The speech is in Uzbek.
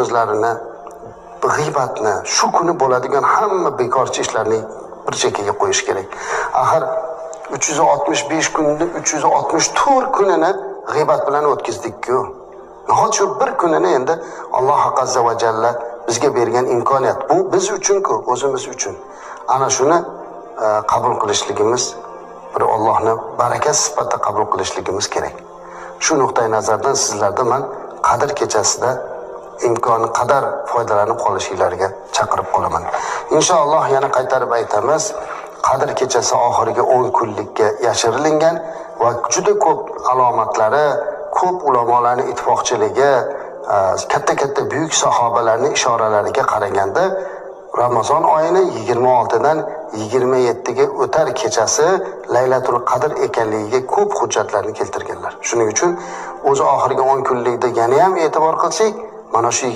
so'zlarini, g'iybatni, shu kuni bo'ladigan hamma bekorchi ishlarni bir chekkaga qo'yish kerak. Axir 365 kunni 364 kunini g'iybat bilan o'tkazdik-ku. Nahot shu bir kunini endi Alloh azza va jalla bizga bergan imkoniyat. Bu biz uchun-ku, o'zimiz uchun. Ana shuni qabul qilishligimiz, bir Allohni barakasi sifatida qabul qilishligimiz kerak. Shu nuqtai nazardan sizlarda men Qadr kechasida imkoni qadar foydalanib qolishinglarga chaqirib qolaman. Inshaalloh yana qaytarib aytamiz, Qadr kechasi oxirgi 10 kunlikka yashirilgan va juda ko'p alomatlari, ko'p ulamolarning ittifoqchiligi, katta-katta buyuk sahobalarning ishoralariga qaraganda Ramazon oyini 26 dan 27 ga o'tar kechasi Laylatul Qadr ekanligiga ko'p hujjatlarni keltirganlar. Shuning uchun o'zi oxirgi 10 kunlikda yana ham e'tibor qilsak, mana shu